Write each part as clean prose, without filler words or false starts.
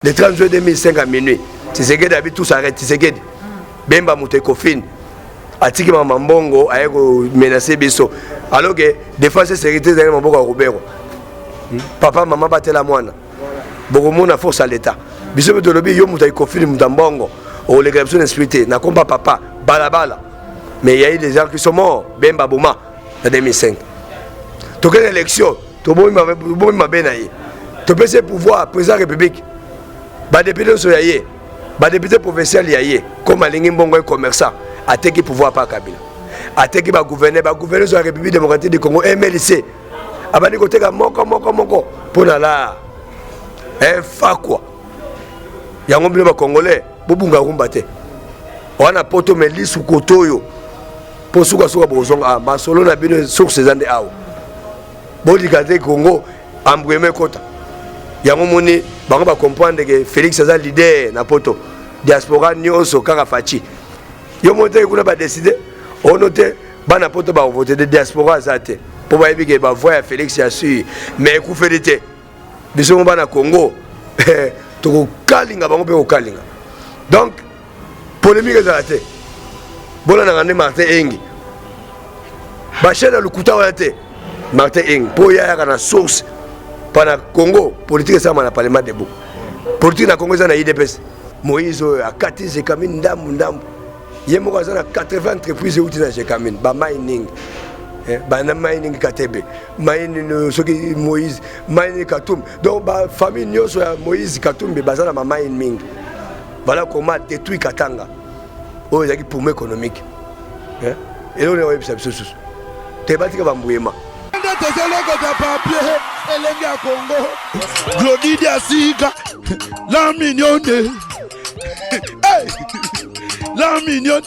Le 30 juin 2005 à minuit, Tshisekedi abi tous arrête Tshisekedi. Bemba moto ekofine. Atiki mama mbongo aye ko menacer biso. Alors que défense et sécurité ezali maboko ya Roberto. Hmm? Papa mama batela mwana. Bokomona force à l'état. Biso mpe tolobi yo moto ekofine moto ya mbongo. Olekela biso na esprit te. Na komba papa balabala. Mais il y a eu des gens qui sont morts. Bemba boma na 2005. Tokende élection tobomi mabe na ye topesi ye pouvoir président ya république badepute nyonso ya ye badepute provincial ya ye comme alingi mbongo ye commerçant ateki pouvoir pa kabila ateki bagouverneur bagouverneur nyonso ya république démocratique du congo mlc abandi koteka moko moko moko mpo na la infakwa yango bino bacongolais bobunga rumba te wana poto me lisu koto oyo mpo sukasuka bokozonga ah, masolo na bino source eza nde awa bolika te congo embrouillement ekota yango moni bango bacomprendre ke félix aza leader na poto diaspora nyonso kaka faci yo moko te kuna badeside ono te bana poto bakovote te diaspora aza te mpo bayebi ke bavoi ya félix ya sur mais ekufeli te biso mo bana congo tokokalinga bango mpe kokalinga donc polémique ezala te bolandaka nde martin engi bachaine ya lokuta wana te martin engi mpo ye ayaka na source mpa na congo politike esalama na parlement debout politike na congo eza na idps moïse oyo akati zekamine ndambu ndambu ye moko aza na 80 entreprise euti na zekamine bamining eh, bana mining katebe mining euh, soki moïse mining katumbi donc bafamille nyonso ya moïse katumbi baza na bamine mingi Voilà comment détruire Katanga. Oyo ezalaki poumon économique. Hein? Eloko nini oyebisa biso susu? Te batika ba mbuyema. Nde tozolokota papier elenge ya Congo. Glody Diasika, la mignonne. Hey! La mignonne.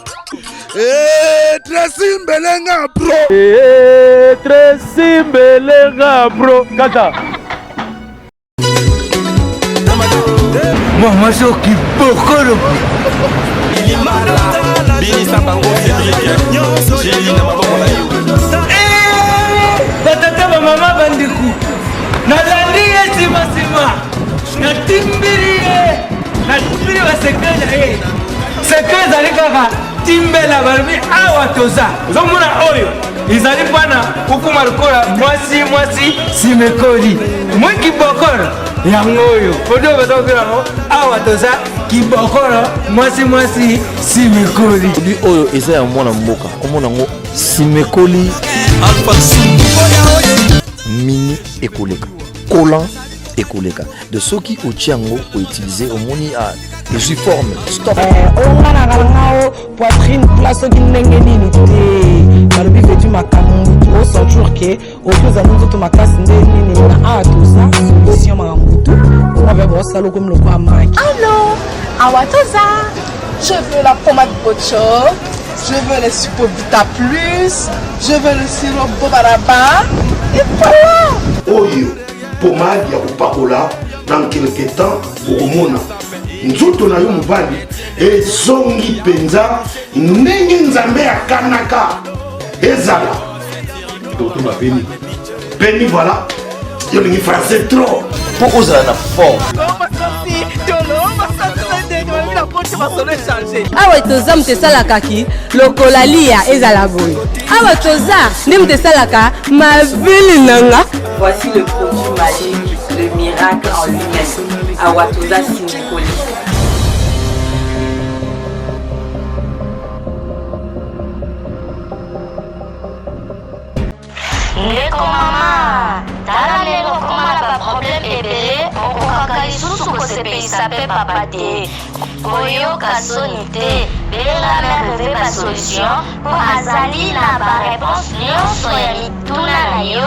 Eh, Tracy Mbelenga bro. Eh, Tracy Mbelenga bro. Kata. Mama soki bokolo Binisa bango Cédric Jeli na maboko na yo eh, batata bamama bandeko nalandi ye nsima natimbili ye natimbili basekre na ye sekre ezali kaka timbela balobi awa toza ozomona oyo ezali mpana okoma lokola mwasi mwasi simekoli mwi kibokolo yango oyo produit oyo baza kobela yango awa toza kibokolo mwasi mwasi simekoli produit oyo eza ya mwana mboka komona yango simekoli mini ekoleka collant ekoleka de soki otie yango outilize omoni ah, ezwi forme stop eh, oyo nga na kala o poitrine plat soki ndenge nini te balobi vedu makambo mutu osentir ke okoki ozala nzoto makasi nde nini na awa toza solution makambo tu oyo baosala okomi lokola maki allo awa toza je veux la pommade bocho je veux les supovita plus je veux le sirop bobaraba et voilà oyo pomade ya kopakola dans quelque temps okomona nzoto na yo mobali ezongi mpenza ndenge nzambe akanaka ezala tokoma peni peni voilà yo olingi français trop mpo ozala na forme awa toza moto esalaka ki lokola liya ezala boye awa toza nde moto esalaka mabili na nga Voici le produit magique, le miracle en lui-même. Awa toza simikoli. Ndeko mama, tala ndenge okoma na ba problème ebele, okokaka lisusu kosepelisa pe papa te. Koyoka soni te, benga mère Veva ba solution po azali na ba reponse nionso ya mituna na yo.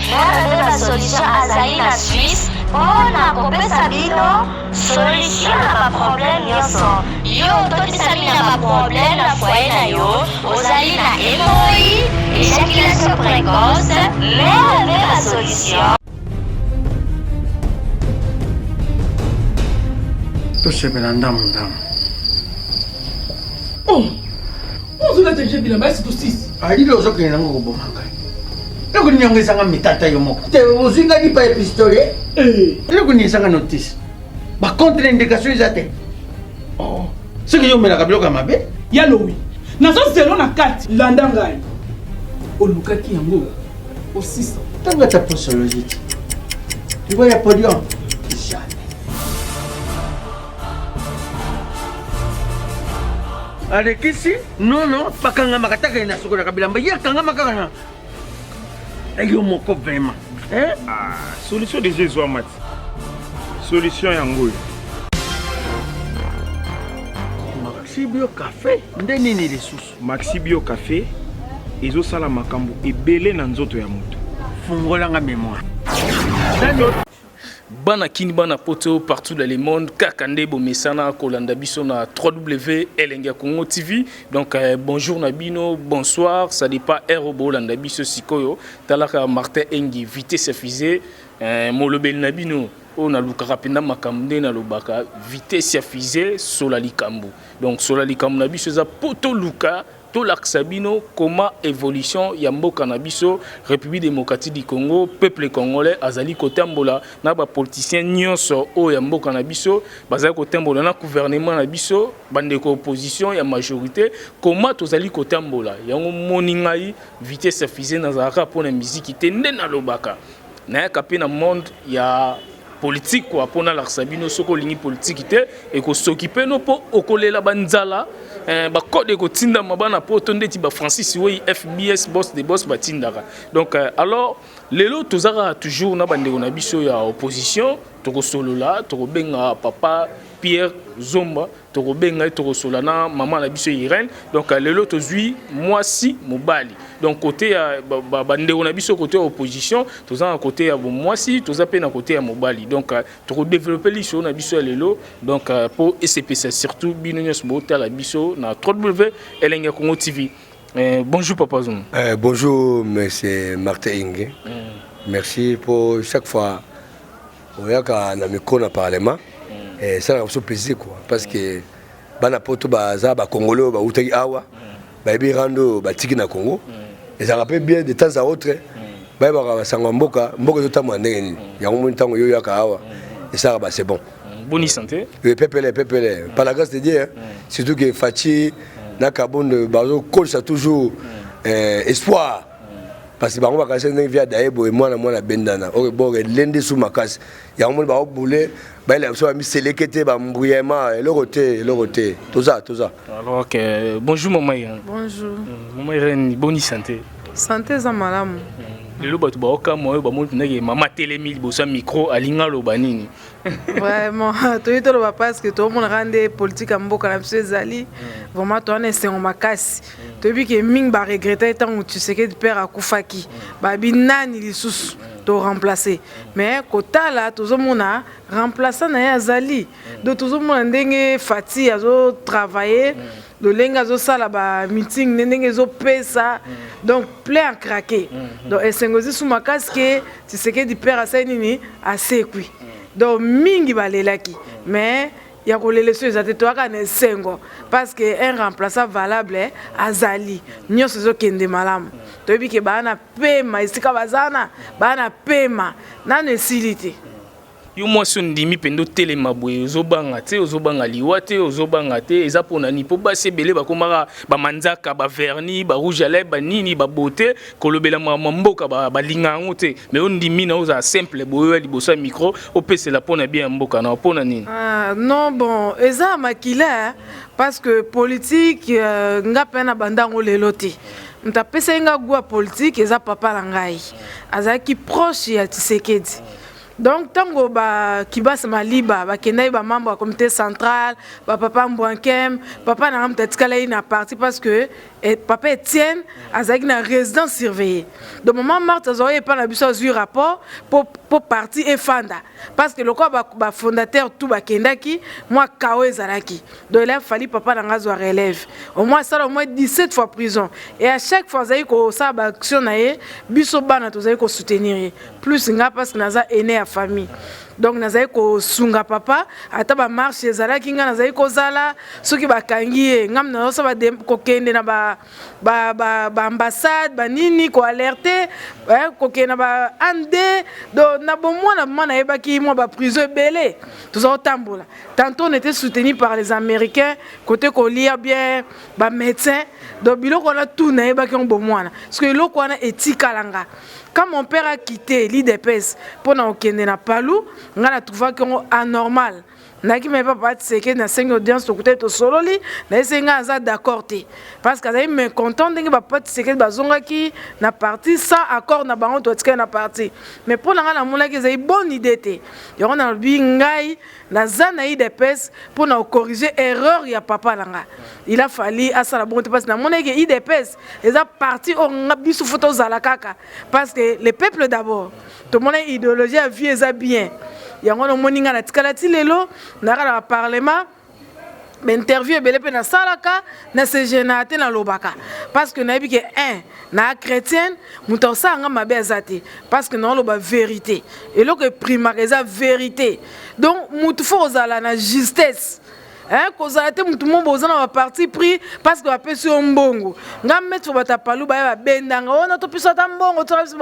Mère Veva solution azali na Suisse po na kopesa bino Solution na ba problème nionso. Yo ototisami na ba problème na foyer na yo, ozali na hemorroïde, ejaculation precoce, mère Vera solution. Tosepela ndambu ndambu. Oh! Ozolata je bilamba esi tosisi. Alilo ozokende nango koboma ngai. Eloko nini yango ezanga mitata yo moko? Te ozwi ngai lipa ya pistolet? Eh. Eloko nini ezanga notice? Ba contre indication eza te. Oh, soki yo omelaka biloko ya mabe. Ya lowi, nazo zelo na kati, landa ngai. Olukaki yango osisa. Tanga ta posologie ti. Liwa ya podium. Jamais. Alekisi non non bakangamaka taka na sokolaka bilamba ye akangama kaka na yo moko vraiment eh? ah, solution deja ezwama ti solution yango oyo maxi bio cafe nde nini lisusu maxi bio cafe ezosala makambo ebele na nzoto ya moto fungolanga memoire Bana kin bana poto partout dans le monde kaka nde bomesana kolanda biso na 3W Elengi ya Congo TV donc euh, bonjour na bino bonsoir ça dépend heure bolanda biso sikoyo talaka Martin Engi vitesse ya fusée euh, molobeli na bino oyo nalukaka mpenza makambo nde nalobaka vitesse ya fusée sola likambo donc sola likambo na biso eza mpo toluka Tolakisa bino comment evolution ya mboka na biso Republique democratique du Congo, peuple congolais azali kotambola na ba politiciens nyonso oyo ya mboka na biso bazali kotambola na gouvernement na biso, bandeko opposition ya majorite, comment tozali kotambola. Yango moni ngai vitesse ya fusée nazalaka mpo na miziki te nde nalobaka nayaka mpe na monde ya politique quoi mpo nalakisa bino soki olingi politiki te ekosokipe no mpo okolela banzala eh, bacode ekotindama bana poto ndeti ba francis wei fbs boss de boss batindaka donc eh, alors lelo toza kaka toujours na bandeko na biso ya opposition tokosolola tokobenga papa pierre zomba tokobenga ye tokosola na mama na biso Irène donc euh, lelo tozui mwasi mobali donc côté ya bandeko na biso côté ya opposition toza na côté ya bomwasi toza mpe na côté ya mobali donc euh, tokodéveloppe lisolo na biso ya lelo donc euh, mpo esepesa surtout bino nyonso botala biso na 3w elengi ya congo tv eh, bonjour papa zuma eh, bonjour monsieur martin inge mm. merci pour chaque fois oyaka na micro na parlement mm. eh, esalaka biso plaisir quoi parce que bana poto baza bacongolais oyo bautaki awa mm. bayebi rando oyo batiki na congo mm. ezalaka mpe bien de temps à autre bayebaka basango ya mboka mboka ezotambola ndenge nini yango moni ntango yo oyaka awa esalaka ba c'est bon boni santé pepele pepele par la grâce de dieu hein. surtout que faci na kabonde bazokolisa toujours eh, espoir parce que bango bakanisi ndenge via daye boye mwana mwana bendana oyo bor elende su makasi yango moni baobule bayela biso bamiseleke te bambruyema eloko te eloko te toza toza alors que bonjour mama Irène bonjour mm, mama Irène boni santé santé eza malamu mm, lelo bato baokamwa oyo bamoni mpendake mama atelemi liboso ya micro alingi aloba nini Vraiment, toyi toloba parce que tomonaka nde politique ya mboka na biso ezali mm. vraiment toza na esengo makasi mm. toyebi ke mingi baregrete ntango Tshisekedi père akufaki mm. babi nani lisusu to remplacer mais kotala tozomona remplaçant na ye azali donc tozomona ndenge Fati azo travailler lolenge azosala ba meeting nde ndenge ezopesa donc plein à craquer donc esengo ezisu makasi ke Tshisekedi père asali nini asekwi donc mingi balelaki mais ya kolela eso eza te toyaka na esengo parce que un remplaçant valable azali nyonso ezokende malamu toyebi ke baa na pema esika baza na baa na pema nano esili te Yo mwasi ondimi mpenza otelema boye ozobanga te ozobanga liwa te ozobanga te eza mpo na nini mpo basi ebele bakomaka bamanzaka baverni barouge à lèvres banini babote kolobela makambo ya mboka balinga yango te mais ondimi na ozala simple boye oya liboso ya micro opesela mpo na bien ya mboka na mpo na nini ah, non bon eza ya makila parce que politique euh, nga mpe na banda yango lelo te moto apesaki nga gout ya politique eza papa na ngai azalaki proche ya Tshisekedi Donc tango ba Kibasa Maliba bakendaki ba membre ya comité central ba papa Mbwankem papa na nga moto atikalaki na parti parce que eh, papa Etienne azalaki na résidence surveillée donc maman Marthe azwaki epai na biso azwi rapport po, po parti efanda parce que lokola ba, ba fondateur tout bakendaki mwa kao ezalaki donc il a fallu papa na nga azwa relève au moins asala au moins 17 fois prison et à chaque fois azalaki kosala ba action na ye biso bana tozali kosoutenir ye plus nga parce que naza aîné ya famille. Donc nazali kosunga papa, ata ba marche ezalaki ngai nazali kozala, soki bakangi ye ngai nazosala kokende na ba ba ba ba ambassade ba nini ko alerter eh, kokende na ba AND. Donc na bomwana mama nayebaki mwa ba prison ebele toza kotambola. Tantôt on était soutenu par les Américains côté kolia bien ba médecins. Donc biloko wana tout nayebaki yango bomwana, parce que eloko wana etikala nga. Quand mon père a quitté l'UDPS mpo na kokende na Palu, nga na trouvaki yango anormal. Nayaki me papa Tshisekedi, nasengi audience, tokutani, tosololi, nayebisi nga aza d'accord te, parce que azali mécontent ndenge bapapa Tshisekedi bazongaki na parti sans accord na bango, totikali na parti. Mais mpo na ngai namonaki ezali bonne idée te. Yango nalobi ngai naza na UDPS mpo na kocorriger erreur ya papa na nga. Il a fallu asala bongo te, parce que namonaki ke UDPS eza parti oyo nga biso fo tozala kaka, parce que le peuple d'abord. Tomonaki idéologie ya vie eza bien. Yango namoni nga natikala ti lelo nayaka na baparlement, bainterview ebele mpe nasalaka na se gênaka te, nalobaka, parce que nayebi ke un naa chrétienne, moto akosala nga mabe aza te, parce que naoloba vérité. Eloko eprimaka eza vérité. Donc motu fo kozala na justesse, hein, kozala te motu mo boza na baparti pris parce que bapesi yo mbongo. Nga maître, bato ya Palu baya babendanga wana, topesa ata mbongo, tosala biso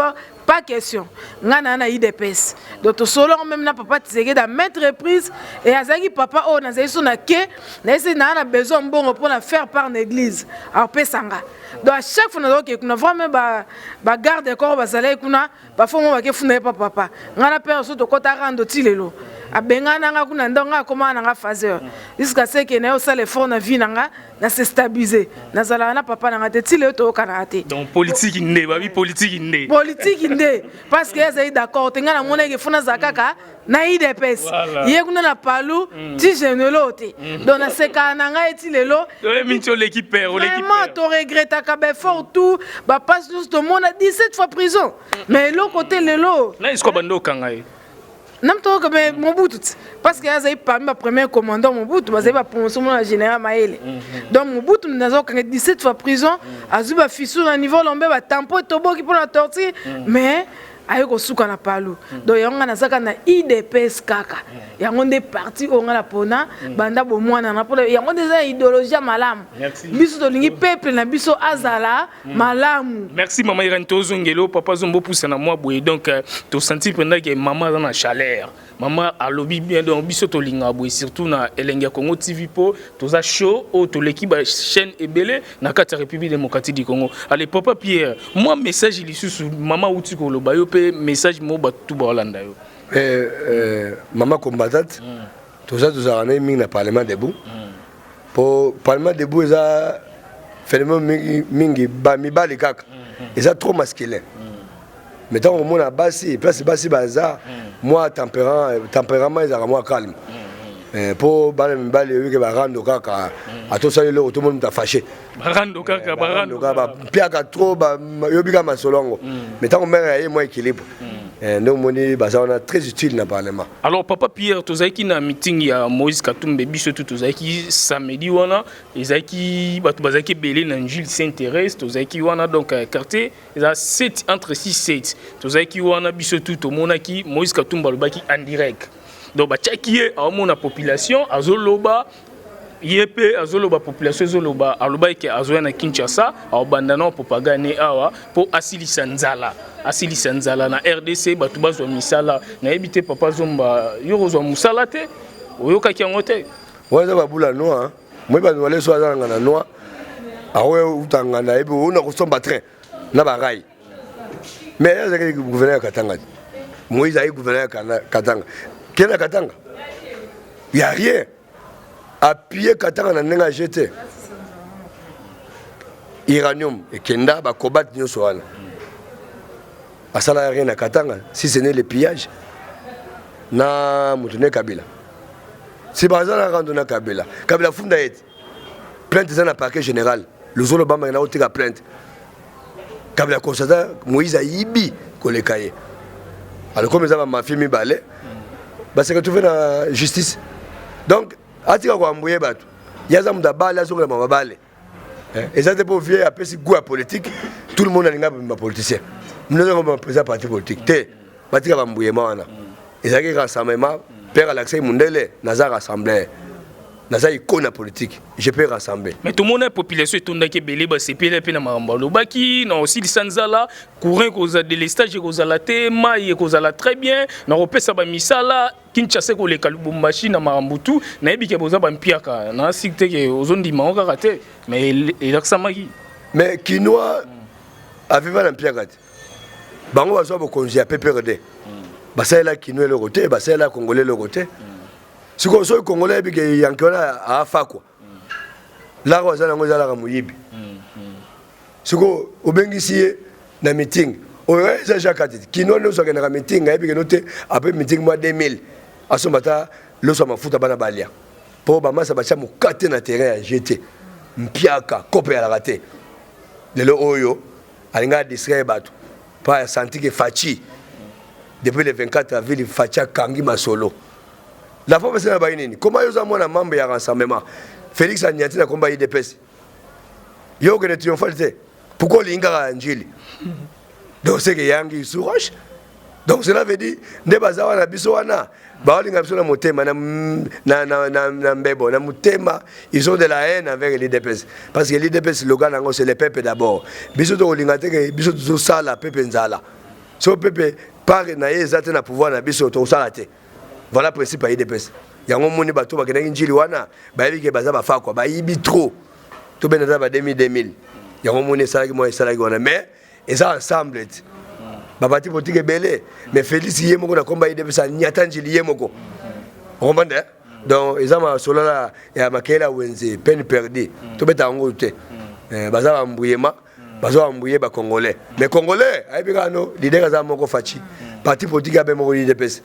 pas question. Nga na na UDPS. Donc tosolongo même na papa Tshisekedi à maintes reprises, et azalaki papa oyo nazali so na ke nayesi naa na besoin mbongo mpona faire part na église, apesanga. Donc à chaque fois nazalaki kuna, vraiment bagarde corps bazalaki kuna, bafo mo bakefunda ye pa papa. Nga na père so tokɔta rando ti lelo, abengana na nga kuna. Ndongo nga akomaka na nga phaseur jusqu'à ce que naye osala effort na vie na nga na se stabiliser. Nazalaka na papa na nga te, ti lelo toyokanaka te. Donc politique nde babi, politique nde. Politique nde, parce que azali d'accord te. Ngai namonaki fo nazala kaka na UDPS, ye kuna na Palu ti genelo te. Donc nasekaka na ngai ti lelo. Minti oleki père, oleki. Vraiment, toregretaka baeffort tout, bapasi nyonso tomona, 17 fois prison, mais eloko te lelo. Na esika bando okanga ye? Namtoka me Mobutu ti, parce que azali parmi bapremier commandant Mobutu, bazali bapromotion mona général Mayele. Donc Mobutu nazokanga 17 fois prison, azwi bafissure na niveau lombe, batampo etoboki mpona torture, mais aye kosuka na Palu. Donc yango ngai nazaka na UDPS kaka, yango nde parti oyo ngai napona banda bomwana na mpona yango nde eza na idéologie ya malamu. Biso tolingi peuple na biso azala malamu. Merci mama Irene. Tozongela papa Zombo, pusana mwa boye. Donc tosanti mpenza ke mama aza na chaleur, mama alobi bien. Donc biso tolingaka boye, surtout na Elengi ya Congo TV, mpo toza show oyo toleki bachaîne ebele na kati ya République démocratique du Congo. Ale papa Pierre, mwa message lisusu. Mama auti koloba, yo mpe message mo bato baolanda yo. Eh, eh, mama combattante, toza tozalaka na ye mingi na Parlement debout, po Parlement debout eza phénomène mingi mingi bamibali kaka, eza trop masculin. Mais ntango omona basi, place basi baza mwa tempérament ezalaka mwa calme, mpo bana mibali oyike barando kaka, atosali eloko tomoni moto afâché. Barando kaka, barando. Mpiaka trop, yobi kaka masolo yango. Mais ntango mare aye, mwa équilibre nde omoni baza wana très utile na parlement. Alors papa Pierre, tozalaki na meeting ya Moïse Katumbi, biso tu tozalaki samedi wana, ezalaki bato bazalaki ebele na Jules Saint Thérèse. Tozalaki wana, donc quartier eza 7 entre 6 7, tozalaki wana biso tu tomonaki Moïse Katumbi alobaki en direct. Donc batiaki ye aomona population azoloba, ye mpe azoloba, population ezoloba. Alobaki ke azoya na Kinshasa, aobanda na propagande awa mpo asilisa nzala, asilisa nzala na RDC, bato bazwa misala. Nayebi te papa Zomba, yo kozwa mosala te, oyokaki yango te? Wana eza babula noir. Moi bato baleso aza nanga na noir, aoyo uta nganda yebi ona kosomba train na barail. Mais ye azalaki gouverneur ya Katanga te. Moïse ayi gouverneur ya Katanga, kende na Katanga, ya rien appuye Katanga na ndenge age te. Uranium ekenda, bacobalt nyonso wana, asalaka rien na Katanga si ce n'est le pillage na moto ne Kabila. Si baza na rando na Kabila, Kabila funda ye te, plainte eza na parquet général. Luzolo bamaki na kotika plainte. Kabila constata Moïse ayibi koleka ye. Alors comme eza bamafie mibale, base retrouve na justice. Donc atika koambuye bato, ye aza moto abale, azongela mabale. Eza te mpo vie apesi goût ya politique, tout le monde alinga bapoliticien, minozanga président parti politique te. Batika bambuyema wana. Ezalaki rassemblement, père alakisaki mundele, naza rassembleur. Naza icône ya politique, je peux rassembler. Mais tomona population etondaki ebele, basepeli mpe na makambo alobaki na osilisa nzala, courant ekozala, délestage ekozala te, mai ekozala très bien, na kopesa bamisala, Kinshasa ekoleka Lubumbashi na makambo tu. Nayebi ke boza bampiaka na sik te ke ozondima ngo kaka te, mais elakisamaki. Mais Kinois aviva na mpiaka te. Bango bazwa bokonzi ya PPRD, basalela Kinois eloko te, basalela Congolais eloko te. Sikoyo soki Congolais ayebi ke yanke wana afakwa, lako aza nango ezalaka moyibi. Sikoyo obengisi ye na meeting oyo eza Jacques Atiti. Kinois nyonso akendaka meeting ayebi keno te. Apres meeting mwa 2000 asomba ata loso ya mafuta, bana balia, mpo bamasa batya mokate na terrain ya gt. Mpiaka kope eyalaka te. Lelo oyo alingi adistraire bato mpo asanti ke Fatshi depuis le 24 avril, Fatshi akangi masolo. La fois passée na bayi nini, koma yo oza mwana membre ya rassemblement, Félix aniati na komba UDPS, yo okende triomphal te, pourquoi olingi kaka Njili? Donc c'est que yangi sous roche. Donc cela veut dire nde baza wana, biso wana baolinga biso na motema na mbebo na motema. Ils ont de la haine avec l'UDPS parce que l'UDPS, slogan yango, c'est le peuple d'abord. Biso tokolinga te ke biso tozosala pepe nzala. So pepe part na ye eza te na pouvoir na biso, tokosala te. Voilà principe ya UDPS. Yango moni bato bakendaki Njili wana, bayebi ke baza bafakwa, bayibi trop. Tobenda ata ba 2000 2000. Yango moni esalaki mwa esalaki wana, mais eza ensemble ti baparti politique ebele. Mais Félix ye moko na komba UDPS anyata Njili ye moko, okomprendre? Donc eza masolo ya makeyela wenze, peine perdue. Tobeta yango te. Baza bambuyema, baza bambuye bacongolais, mais Congolais ayebi kaka no leader aza moko, Fatshi. Parti politique abe moko, UDPS.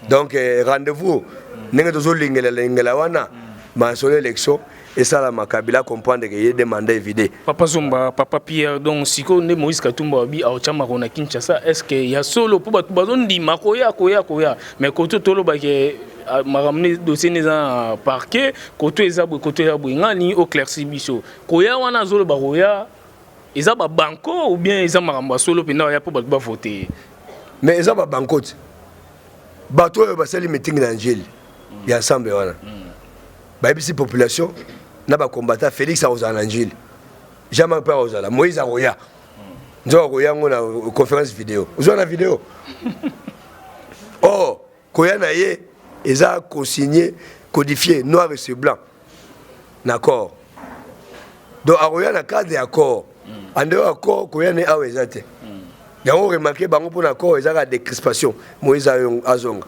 Donc rendez-vous ndenge tozolingela lingela wana masolo élection esalama, Kabila comprendre ke ye de mandat évité. Papa Zomba, papa Pierre, donc sikoyo nde Moïse Katumba wabi aotyamako na Kinshasa, est ce que ya solo? Mpo bato bazondima koya koya koya, mais koto tolobake makambo ne dossier ne eza na parquet, koto eza boye, koto eza boye. Ngani oclairci biso, koya wana azoloba koya eza babanko ou bien eza makambo ya solo mpenza oya mpo bato bavote ye? Mais eza babanko te. Bato oyo basali meeting na Njili ya ensemble wana, bayebisi population na bacombattant, Félix akozala na Njili, Jean-Marc mpe akozala, Moïse akoya, nzoka akoya yango na conférence vidéo. Ozwa na vidéo or koya na ye eza consigné, codifié noir et sur blanc na accord. Donc akoya na cadre ya accord. Ande oyo accord, koya ne awa eza te. Yango remarque bango mpona accord eza kaka décrispation, Moïse azonga.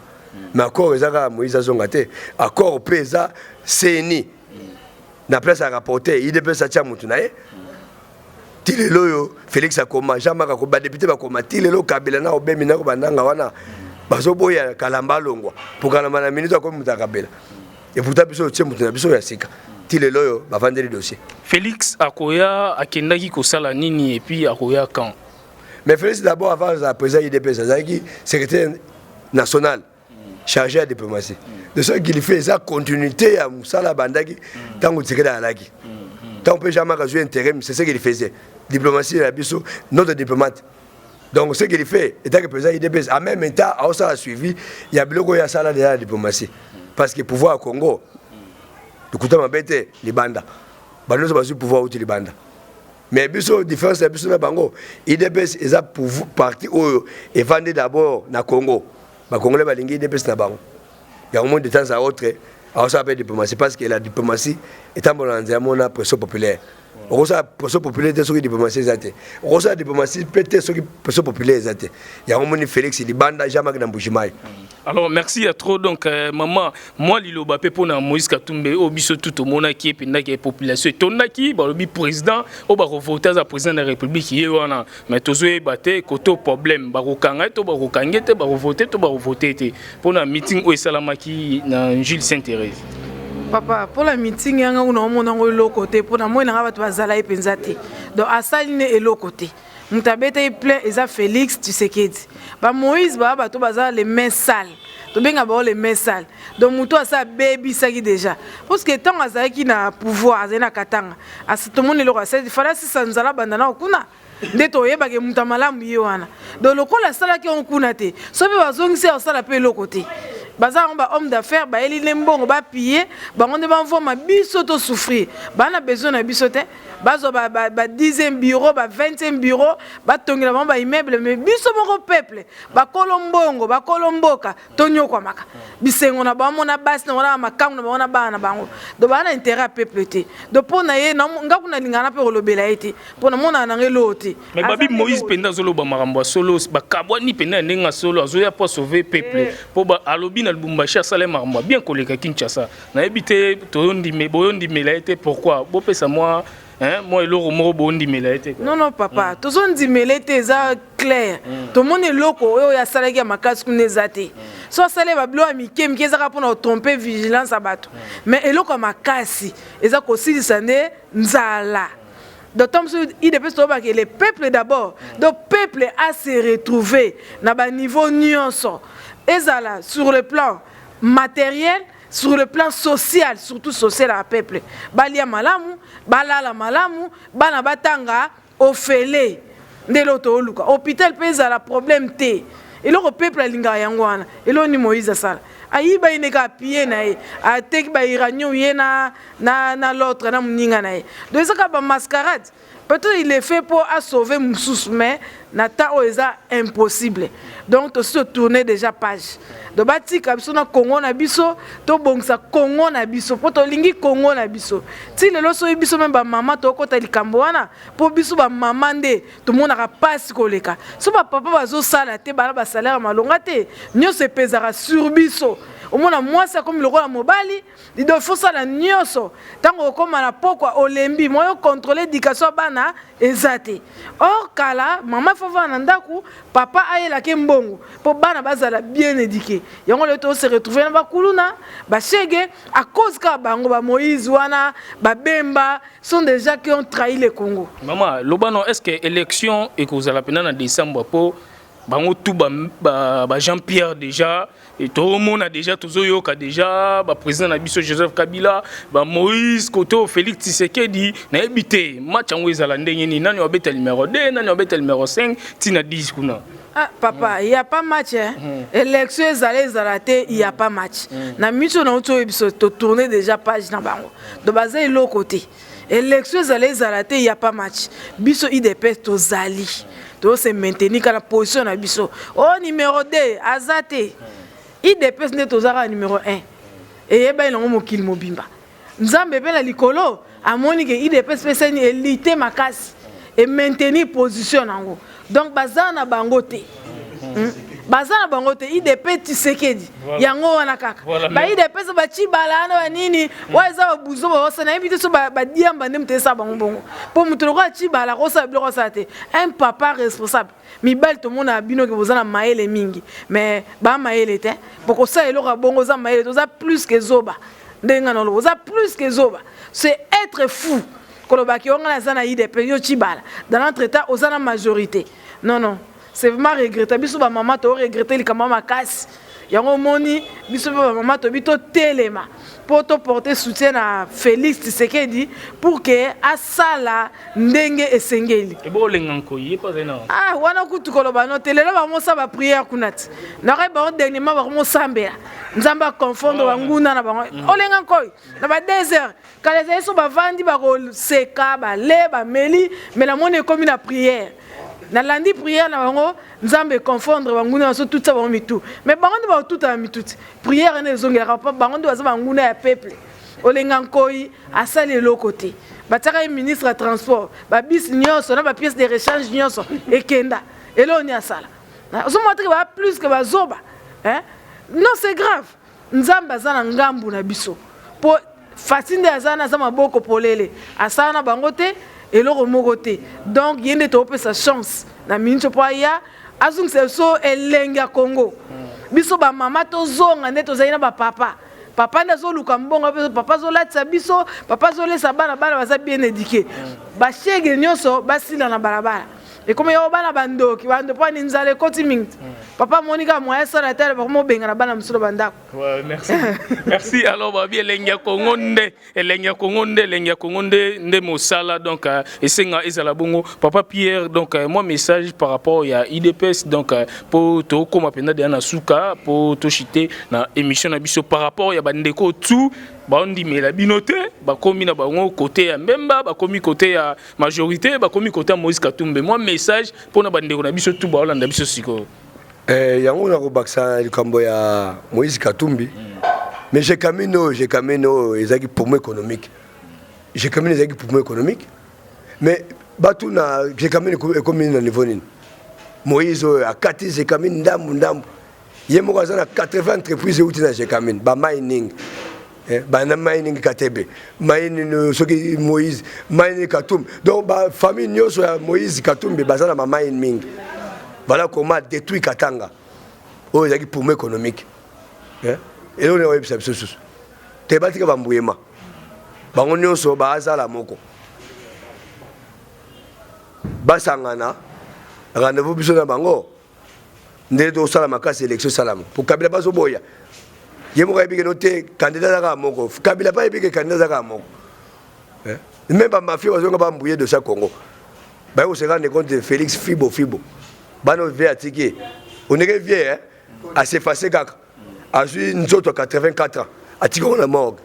Mais accord eza kaka Moïse azonga te. Accord mpe eza CENI na place ya rapporteur, UDPS atia motu na ye. Ti lelo oyo Félix akoma, Jean Marc akoma, badéputé bakoma, ti lelo Kabila na obemi nako bandanga wana bazoboya Kalamba alongwa, po Kalamba na minute akomi moto ya Kabila. Et pourtant biso otie moto na biso ya sika, ti lelo oyo bavandeli dossier. Félix akoya, akendaki kosala nini et puis akoya quand? Mais Félix d'abord, avant azala président UDPS, azalaki secrétaire national chargé ya diplomatie. De ce qu'il fait eza continuité ya mosala abandaki ntango Tshisekedi azalaki, ntango mpe Jean-Marc azwi intérim. C'est ce qu'il faisait, diplomatie na biso, notre diplomate. Donc ce qu'il fait etaki président UDPS, en même temps aosala suivi ya biloko oyo asala déjà na diplomatie, parce que pouvoir ya Congo lokuta mabe te. Libanda bato nyonso bazwi pouvoir uti libanda, mais biso, différence ya biso na bango, UDPS eza parti oyo evandi d'abord na Congo. Bacongolais balingi UDPS na bango. Yango moi, de temps à autre aosala mpe diplomatie, parce que la diplomatie etambola na nzela mona pression populaire. Okosala pression populaire te soki diplomatie eza te. Okosala diplomatie mpe te soki pression populaire eza te. Yango moni Félix libanda, Jean-Marc na Mbujimayi. Alors merci ya trop. Donc maman, moi liloba mpe mpona Moïse Katumbi oyo biso tu tomonaki ependaki, population etondaki, balobi président oyo bakovote aza président de la République ye wana, mais tozoyeba te koto problème, bakokanga ye to bakokangi ye te, bakovote to bakovote te, mpona meeting oyo esalamaki na Jules Saint Thérèse. Papa, mpola meeting yanga kuna, omona yango eloko te. Mpona moi nanga, bato bazala ye mpenza te. Donc asali ne eloko te. Moto abeta ye plein eza Félix Tshisekedi. Bamoïse baa bato baza les mains sales. Tobenga bango les mains sales. Donc moto asa abebisaki déjà. Parce que ntango azalaki na pouvoir, azali na Katanga. Asi tomoni eloko asali, fallait asisa nzala banda na kuna. Nde toyebake moto ya malamu ye wana. Donc lokola asalaki yango kuna te, soki mpe bazongisi asala mpe eloko te. Baza yango ba homme d'affaires, bayeli nde mbongo bapille bango nde bamvoma biso to souffrir. Baa na besoin na biso te. Bazwa ba, ba, ba 10e bureau, ba 20e bureau, batongela bango ba immeuble, mais biso moko peuple, bakolo mbongo, bakolo mboka, tonyokwamaka. Bisengo na bango na basi na bango na makangu na bango na bana na bango. Donc baa na intérêt ya peuple te. Donc mpo na ye, nga kuna nalingaka na mpe kolobela ye te. Mpo namonaka nanga eloko te. Mais babi Moïse mpenza azoloba makambo ya solo, bakabwani mpenza ya ndenge ya solo, azoya mpo asauve peuple. Mpo alobi na Lubumbashi asala makambo ya bien koleka Kinshasa. Nayebi te toyondime boyondimela ye te pourquoi bopesa mwa hein, mwa eloko moko boondimela ye te. Non non papa, tozondimela ye te, eza clair. Tomoni eloko oyo asalaki ya makasi kuna eza te. So asali babiloko ya mike mike ezaka mpona kotrompe vigilance ya bato. Mais eloko ya makasi eza kosilisa nde nzala. Donc tant mosusu UDPS tolobaka le peuple d'abord. Donc peuple a se retrouver na baniveau nyonso. Ezala sur le plan matériel, sur le plan social, surtout social ya peuple. Balia malamu, balala malamu, bana batanga ofele. Nde eloko tooluka. Hôpital mpe ezala problème te. Eloko peuple alingaka yango wana. Eloko ni Moïse asala. Ayiba ye ndeka appuyer na ye. Ateki ba uranium ye na, na, na l'autre, na moninga na ye. Donc eza kaka ba mascarade. Peut-être il est fait pour sauver mosusu, mais na temps oyo eza impossible. Donc tosi totourne déjà page. Donc batika biso na Congo na biso, tobongisa Congo na biso, po tolingi Congo na biso. Ti lelo soki biso même ba mama tokota likambo wana, po biso ba mama nde tomonaka pasi koleka. So ba papa bazosala te, bana ba salaire malonga te, nyonso epezaka sur biso. Omona mwasi akomi lokola mobali, donc faut sala nyonso. Tango okoma na pokwa olembi, moyo contrôler éducation ya bana eza te. Or kala mama faut vanda na ndako, papa ayelake mbongo po bana bazala bien éduqué. Yango lelo to se retrouver na bakuluna, bashege à cause ka bango ba Moïse wana, ba Bemba sont déjà qui ont trahi le Congo. Maman, lobano, est-ce que élection ekozala pena na décembre po bango tout ba, ba, ba Jean-Pierre déjà et tomona déjà tozoyoka déjà ba président na biso Joseph Kabila, ba Moïse Koto, Félix Tshisekedi, nayebi te match yango ezala ndenge nini, nani abeta numéro 2, nani abeta numéro 5 tina 10 kuna. Ah, papa, il y a pas match hein. Élection ezala ezala te, il y a pas match. Na miso na oto biso to tourner déjà page na bango. Donc baza eloko te. Élection ezala ezala te, il y a pas match. Biso UDPS tozali. To se maintenir kana position na biso. Oh numéro 2 aza te. UDPS nde tozaka numéro 1. Eyeba elongo mokili mobimba. Nzambe pe na likolo amoni ke UDPS pe seni élite makasi et maintenir position nango. Donc baza na bango te. Baza na bango te UDP Tshisekedi. Yango wana kaka. Ba UDPS ba chibala na ba nini, wa eza ba buzo ba osana yebi te so ba ba diamba nde mutesa bango bongo. Po mutu lokola chibala ko sa biloko sa te. Un papa responsable. Mibali tomona bino ke boza na mayele mingi, mais ba mayele te. Poko sa eloko bongo za mayele toza plus que zoba. Ndenga na lobo, oza plus que zoba. C'est être fou. Kolobaki yo nga naza na UDP yo chibala. Dans l'entretemps oza na majorité. Non non, c'est vraiment regrettable. Biso ba mama to regretter likambo makasi. Yango moni biso ba mama to bito telema po to porter soutien na Félix Tshisekedi pour que asala ndenge esengeli. Ebo olenga nkoyi ye pa zena. Ah wana kutu koloba no telelo ba mosa ba prière kuna ti. Na ba dernièrement ba mosambela. Nzambe a confondre ba nguna na bango. Olenga nkoyi na ba 2 heures. Kala ezali so bavandi bakoseka bale bameli, mais namoni ekomi na prière. Nalandi prière na bango, Nzambe confondre banguna na so tutisa bango mitu. Mais bango nde bakotuta na mitu ti. Prière nde ezongelaka pa bango nde baza banguna ya peuple. Olenga Nkoyi asali eloko te. Batiaka ye ministre ya transport, ba bus nyonso na ba pièces de rechange nyonso ekenda. Eloko nini asala? Ozomona te ke ba plus que bazoba. Hein? Non, c'est grave. Nzambe aza na ngambu na biso. Po Fatshi nde aza na aza maboko polele. Asala na bango te, eloko moko te. Donc ye nde topesa chance na minute po aya azongisa biso elenge ya Congo. Biso ba mama tozonga nde tozali na ba papa. Papa nde azoluka mbongo, papa azolatisa biso, papa azolesa bana, bana baza bien éduqué. Ba shege nyonso basila na balabala. Ekomi yo bana bandoki, bando po ni nzala ekoti mingi. Papa amoni kaka moyen asala te, bakoma obengana bana mosusu na bandako. Ouais, merci. merci. Alors, babi elengi ya Congo nde, elengi ya Congo nde, elengi ya Congo nde, nde mosala donc euh, esenga ezala bongo. Papa Pierre, donc euh, moi message par rapport ya UDPS donc euh, po to koma penda de na suka po to chiter na émission na biso par rapport ya bandeko tout baondimela bino te bakomi na bango côté ya Mbemba bakomi côté ya majorité bakomi côté ya Moïse Katumbi moi message pona bandeko na biso tout baolanda biso sikoyo Eh, yango nakobakisa likambo ya Moïse Katumbi mais Gécamines oyo Gécamines oyo ezalaki poumon économique Gécamines ezalaki poumon économique mais bato na Gécamines ekomi na niveau nini Moïse oyo akati Gécamines ndambu ndambu ye moko aza na 80 entreprise euti na Gécamines bamining eh, bana mining Katebe mining euh, soki Moïse mining Katumbi donc bafamille nyonso ya Moïse Katumbi baza na bamine mingi voilà comment détruire Katanga oyo ezalaki poumon économique eh? eloko nini oyebisa biso susu te batika bambuyema bango nyonso baazala moko basangana rendez-vous biso na bango nde tosala makasi élection esalama po Kabila bazoboya ye moko ayebi keno te candidat aza kaka moko Kabila mpe ayebi ke candidat aza kaka moko eh? même bamafia bazonga bambuye dossier ya Congo baye kose rendre compte Félix fibo fibo bana oyo vie atiki ondenge vie eh? asefase kaka azwi nzoto ya 84 ans atiki yango na morgue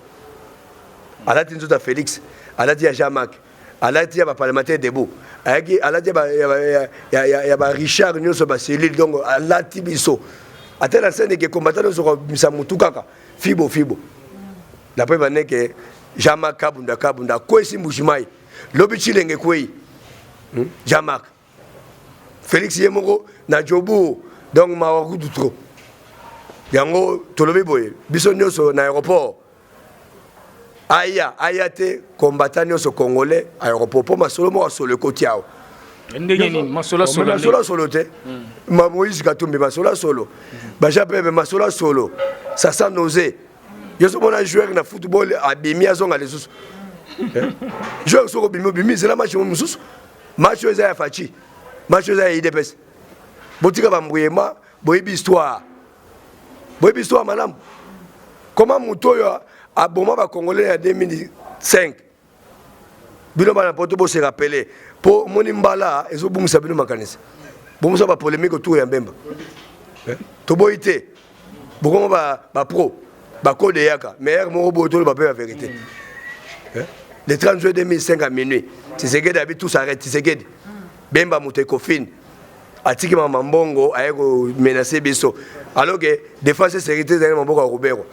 alati nzoto ya Félix alati ya Jean-Marc alati ya baparlementaire debout ayaki alati ya barichard nyonso bacellule donc alati biso ata na sene ke combattant nyonso kobimisa motu kaka fibo fibo d'après baneke Jean-Marc Kabunda Kabunda akwesi Mbujimayi lobi Tshilenge ekwei hmm? Jean-Marc Félix ye moko na Jobourg donc mawa kutu trop yango tolobi boye biso nyonso na aéroport aya aya te combattant nyonso congolais aéroport mpo masolo moko asolo ekoti awa ndenge nini masolo solo masolo solo te ma Moïse Katumbi masolo solo baja pepe masolo solo ça sent nausée yo so mona joueur na football abimi azonga lisusu joueur soko obimi obimi zela match mosusu match oyo eza ya Fatshi match oyo eza ya UDPS botika bambuyema boyebi histoire boyebi histoire malamu comment moto oyo aboma bacongolais ya 2005 bino bana poto bose rappeler mpo omoni mbala ezobungisa bino makanisi bomisa bapolémique autour ya Mbemba eh? toboyi te bokoma bapro bakode eyaka mais ere moko boye toloba mpe ya vérité eh? Le 30 juin 2005 à minuit Tshisekedi abi tout s'arrête Tshisekedi Bemba moto ekofine atiki mama mbongo aye komenace biso alors que défense et sécurité ezali na maboko ya Ruberwa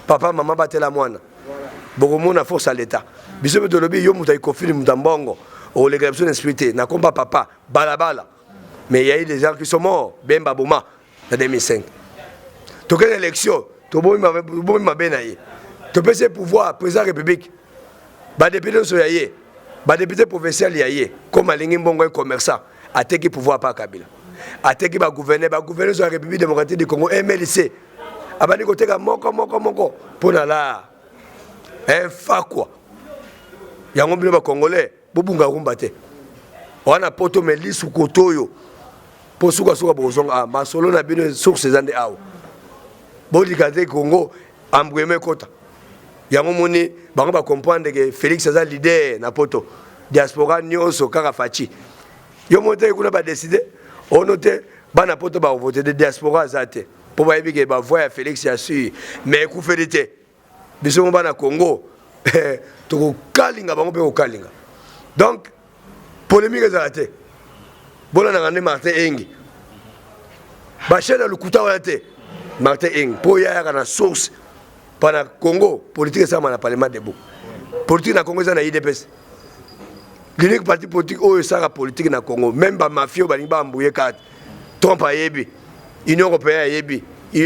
papa mama batela mwana bokomona force ya l'état biso mpe tolobi yo moto ayikofini moto ya mbongo okolekela biso na esprit te nakomba papa balabala mais il y a eu des gens qui sont morts Bemba boma na 2005 tokende élection tobomi mabe na ye topesi ye pouvoir président ya république badepute nyonso ya ye badepute provincial ya ye comme alingi mbongo ye commerçant ateki pouvoir pa Kabila ateki bagouverneur bagouverneur nyonso ya République démocratique du Congo MLC abandi koteka moko moko moko mpo na la infakwa yango bino bacongolais bobunga rumba te wana poto me lisu koto oyo mpo sukasuka bokozonga ah, masolo na bino source eza nde awa bolika te Congo embrouillement ekota yango moni bango bacomprendre ke Félix aza leader na poto diaspora nyonso kaka Fatshi yo mo te kuna badécider ono te bana poto bakovote de diaspora aza te mpo bayebi ke bavoix ya Félix ya sûr mais ekufeli te biso mo bana Congo tokokalinga bango mpe kokalinga donc polémique ezala te bolandaka nde Martin Engi bachaine ya lokuta wana te Martin Engi mpo ye ayaka na source mpa na Congo politique esalama na parlement debout politique na Congo eza na UDPS l'unique parti politique oyo esalaka politique na Congo même bamafia oyo balingi baambuye karte Trump ayebi Union européenne ayebi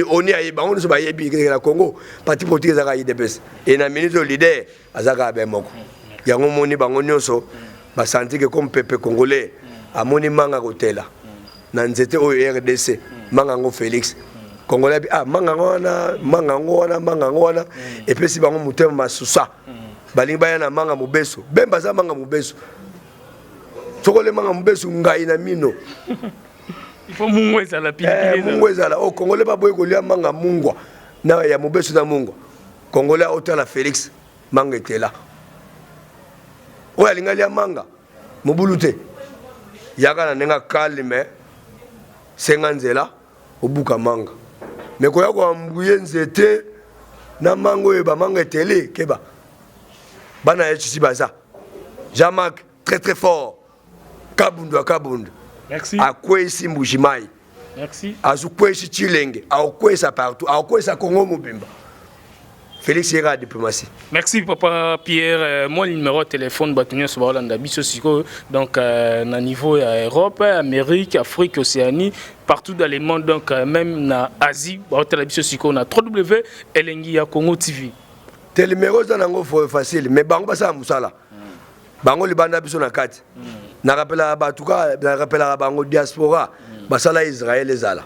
ONU ayebi bango nyonso bayebi na Congo parti politique ezalaka UDPS e na minute oyo leader aza kaka be moko yango moni bango nyonso basanti ke comme pepe congolais amoni manga kotela na nzete oyo RDC manga yango Félix congolais abi ah manga yango wana manga yango wana manga yango wana epesi bango motema masusa balingi baya na manga mobeso Bemba aza manga mobeso. Soki olemanga mobesu ngai na mino. Il faut mungwa ezala pilipili. Eh, mungwa ezala. Oh, Congolais baboyi kolia manga mungwa. Na ya mobesu na mungwa. Congolais otala Felix manga etela. Oyo alinga lia manga mobulu te. Yaka na ndenge calme senga nzela obuka manga. Mais koya ko embrouiller nzete na manga oyo ba manga eteli keba. Bana ya HC baza. Jean-Marc très très fort. Kabundu ya Kabundu. Merci. Akweyisi Mbujimayi. Merci. Azokweyisi Tshilenge, akokweyisa partout, akokweyisa Congo mobimba. Félix yeka diplomatie. Merci papa Pierre. Euh, moi numéro de téléphone bato nyonso baolanda biso sikoyo donc euh, na niveau ya Europe, Amérique, Afrique, Océanie, partout dans le monde donc euh, même na Asie baotala biso sikoyo na 3W Elengi ya Congo TV. Te numéro eza nango facile mais bango basala mosala. Bango libanda biso na kati. Na rappelaka bato kaka na rappelaka bango diaspora basala Israël ezala.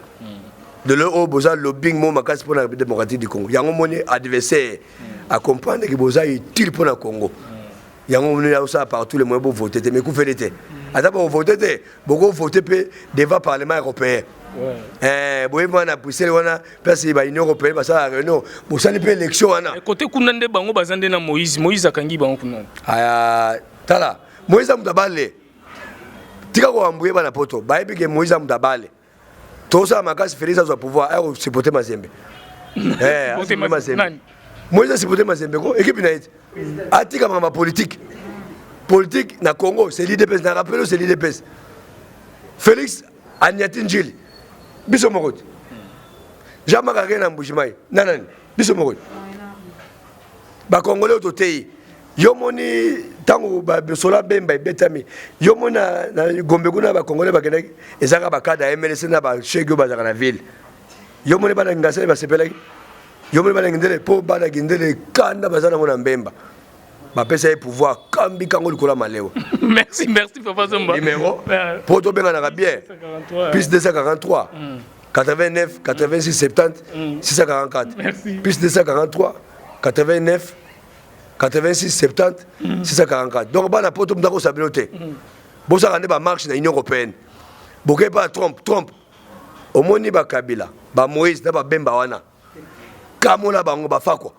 Lelo oyo boza lobbying mo makasi mpo na République démocratique du Congo. Yango moni adversaire a comprendre que boza utile mpo na Congo. Yango moni osala partout les moyens bo voter te mais ekufeli te. Ata bo voter te, boko voter mpe devant parlement européen. Eh, boyebi wana na Bruxelles wana place ba Union européenne basala réunion bosali mpe élection wana. Côté kuna nde bango baza nde na Moïse, Moïse akangi bango kuna. Aya tala Moïse amutu abale tika koambuye bana poto bayebi ke Moïse amutu abale tosala makasi Félix azwa pouvoir aya kosupporte Mazembe. Eh, Mazembe. Moïse asupporte Mazembe ko équipe na ye atika makambo ya politique politique na Congo c'est l'UDPS na rappelo c'est l'UDPS Félix anyati njili biso moko te Jean Marc akei na Mbujimayi na nani biso moko te bakongole oyo toteyi yo moni ntango basola bemba ebetami yo moni na gombe kuna bakongole bakendaki ezalaka bakada ya mlc na bashege oyo bazalaka na ville yo moni bana ngasele basepelaki yo moni bana ngindele mpo bana gindele kanda baza nango na mbemba bapesa ye pouvoir kambi kango likolo ya malewa merci merci papa zomba numéro mpo tobenganaka bien plus 243 89 86 70 644 merci. plus 243 89 86 70 644 donc bana poto moto akosa bino te bosaka nde bamarche na union européenne bokei mpa trump trump omoni bakabila bamoïse na babemba wana kamola bango bafakwa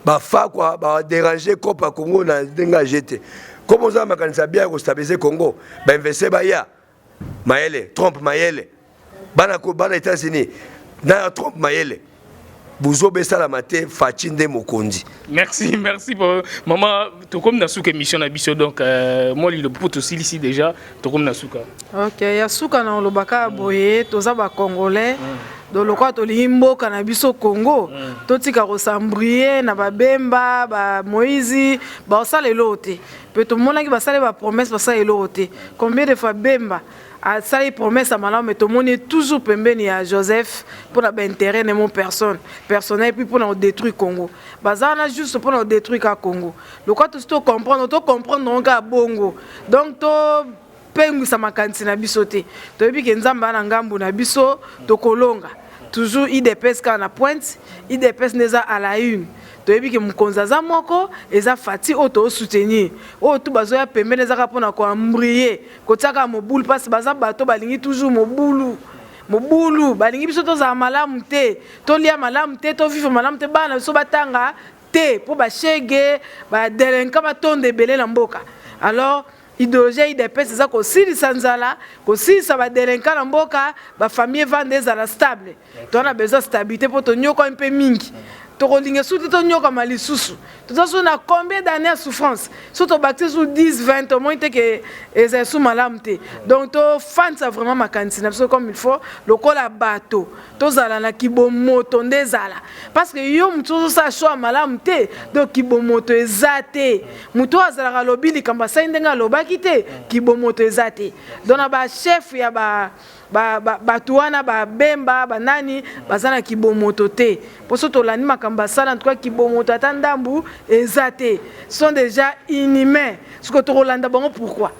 bafakwa baderange cope ya congo na ndenge ya jete comme oza na makanisi ya bien ya kostabilize congo bainvestir baya mayele trump mayele bana, bana états-unis na trump mayele buzoba esalama te faci nde mokonzi merci merci mama tokomi na suka émission na biso donc euh, mwa liloba mpo tosilisi déjà tokomi na suka ok ya suka na olobaka boye toza bacongolais mm. donc lokola tolingi mboka na biso congo mm. totika kosambrie na babemba bamoïse baosala eloko te mpe tomonaki basali bapromesse basala eloko te combien de fois bemba asali promesse ya malamu me tomoni ye toujours pembeni ya joseph mpo na baintérêt ne mo personne personnel puis mpo na kodétruire congo baza wana juste mpo na kodétruire kaka congo lokola tosi tocomprendre tocomprendre yango kaka bongo donc to pengwisa makanisi na biso te toyebi ke nzambe aa na ngambo na biso tokolonga toujours idps kaka na pointe idps nde eza à la une toyebi ke mokonzi aza moko eza fati oyo toosoutenir oyo tu bazoya pembeni ezaka mpona koambrie kotia kaka mobulu mpasi baza bato balingi toujours mobulu mobulu balingi biso tozala malamu te tolia malamu te tovivre malamu te bana biso batanga te mpo bashege badelinka batonda ebele na mboka alors idéologie ya idps eza kosilisa nzala kosilisa badelinka na mboka bafamille evanda ezala stable toza na besoin stabilité mpo tonyokwami mpe mingi tokolinga esu te tonyokama lisusu toza so na combien d'année ya souffrance so tobakisi su 10 20 omoni te ke eza esu malamu te donc tofandisa vraiment makanisi na biso comme il faut lokola bato tozala na kibomoto nde ezala parce que yo motu ozosala choix malamu te donc kibomoto eza te motu oyo azalaka alobi likambo asali ndenge alobaki te kibomoto eza te donc na bachef ya ba bato wana babemba banani baza na kibomoto te mpo so tolandi makambo basala en tout cas kibomoto ata ndambu eza te sont déjà inhumains sikoyo tokolanda bango pourquoi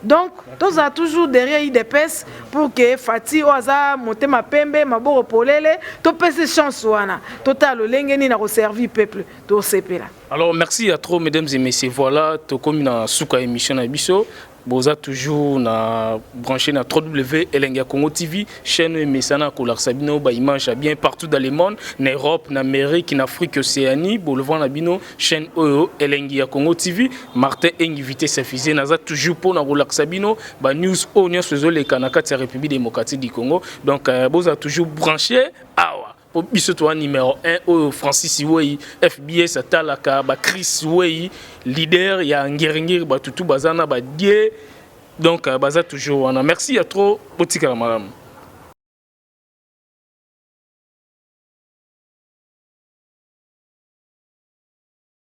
donc tozala toujours derrière idps pour que fati oyo aza motema pembe maboko polele topesi chance wana totala lolenge nini na koservir peuple tosepela. Alors merci à trop mesdames et messieurs. Voilà, tokomi na suka émission na biso. Boza toujours na branché na 3W Elengi ya Congo TV, chaîne mesana kolakisa bino ba image ya bien partout dans le monde, na Europe, na Amérique, na Afrique, Océanie, bolova na bino chaîne oyo Elengi ya Congo TV, Martin Engi vitesse fusée naza toujours pour na kolakisa bino ba news oyo nyonso ezoleka na kati ya République démocratique du Congo. Donc euh, boza toujours branché awa. Po biso toa numero 1 oyo Francis Wei FBS atalaka ba Chris Wei leader ya ngiringiri batutu baza na ba die donc euh, baza toujours wana merci ya trop botikala malamu.